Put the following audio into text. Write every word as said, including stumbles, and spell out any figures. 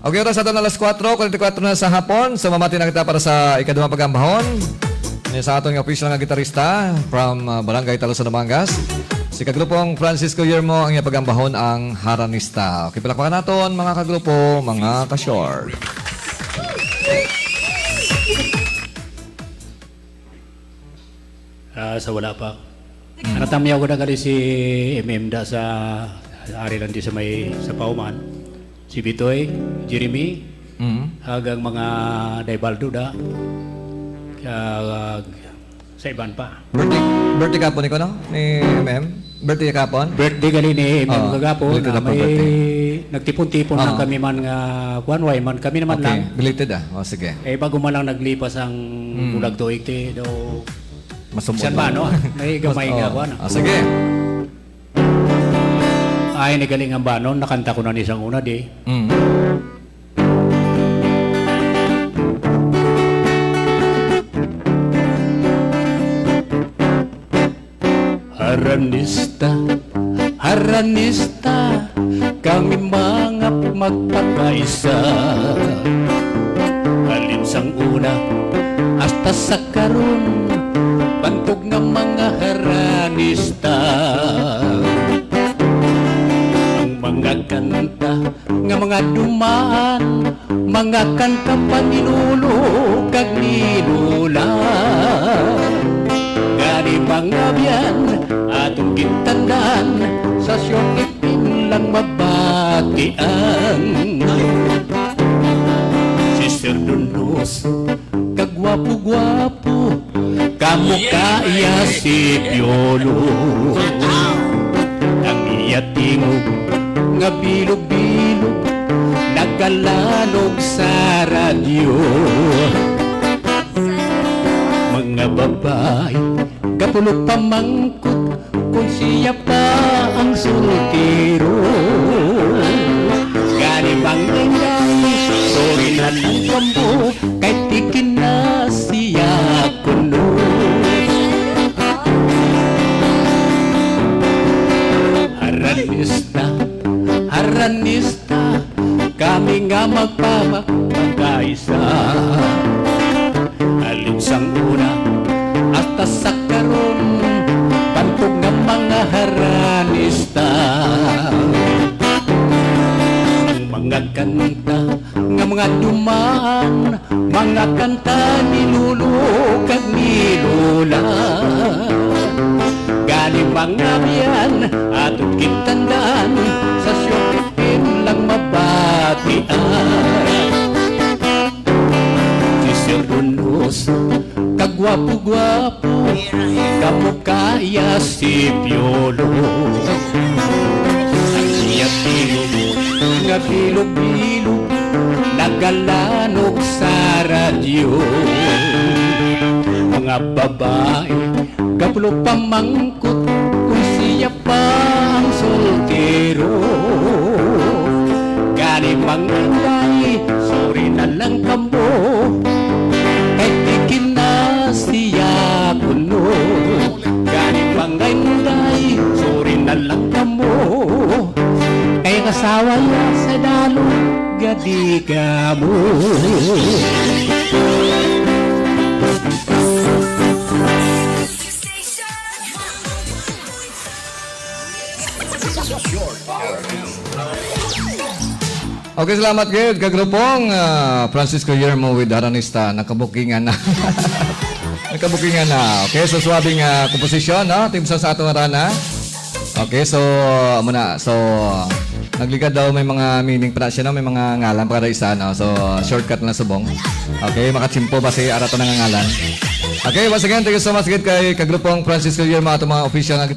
Okay, oras naton alas kuwatro, kuwarenta y kuwatro na sa hapon. So, mamati na kita para sa ikaduhang pagambahon. Ini sa aton nga official nga gitarista from, ah, Barangay Talusan, Batangas. Si kagrupong Francisco Yermo ang iya pagambahon ang Haranista. Okay, palakpakan naton, mga kagrupo, mga ka-short. Ah, sa wala pa. Mm. Natamyaw ko na gali si M M da sa, sa ari lang di sa may, sa Pauman. Si Bitoy, Jeremy, Mm. kag ang mga Daibaldo da. Kag sa iban pa. Birthday, birthday kapon ni ko, no? Ni M M? Birthday kapon? Birthday gali ni M M Oo, kagapon, belated ah, happy may birthday. nagtipon-tipon lang Oo. kami man nga, kuwan, way man, kami naman Okay, lang. belated ah. O, sige. Eh, bago man lang naglipas ang Mm. bulag tuig, ti, do, Masumod siyan ba, lang. no? May gamay Mas-, nga, oo. kuwan, ah. Ah, sige. Ay, ni galing ang banon, nakanta ko na ni sang una, di. Mm. Haranista, haranista, kami mga magpakaisa. Halin sang una hasta sa karon, bantog nga mga haranista. Ang mga kanta nga mga dumaan, mga kanta pa ni lolo kag ni lola. Gani, mga abyan, atong gintandan, sa Short F M lang mabatian. Si Sir Donoso, kagwapo-gwapo, kamukha iya si Piolo. Ang iya tingog nga bilog-bilog, nagalanog sa radyo. Mga babayi, kapulo pamangkot, kung siya pa ang soltero. Gani, Mang Inday, sorry na lang kamo, kay tikin na siya kuno. Haranista, haranista, kami nga magpamakaisa. Halin sang una hasta sa karon, bantog nga mga haranista. Ang mga kanta nga mga dumaan, mga kanta ni lolo kag ni lola. Gani, mga abyan, atong gintandan, sa Short F M lang mabatian. Si Sir Donoso, kagwapo-gwapo, kamukha iya si Piolo. Ang iya tingog nga bilog-bilog, nagalanog sa radyo. Mga babayi, kapulo pamangkot, kung siya pa ang soltero. Gani, Mang Inday, sorry na lang kamo, kay tikin na siya kuno. Gani, Mang Inday, sorry na lang kamo, kay ang asawa niya sa dalo gadi kamo. Okay, salamat gid, kagrupong, ah, Francisco Yermo with Haranista. Nakabukingan na. Nakabukingan na. Okay, so suwabing, ah, komposisyon, no? Team sa, sa ato nga rana. Okay, so, amo na. So, nagligad daw may mga meaning pa na siya, no? May mga ngalan pa kada isa, no? So, shortcut na subong. Okay, makatsimpo ba si Arato na nga ngalan? Okay, once again, thank you so much gid kay kagrupong Francisco Yermo, ato mga official nga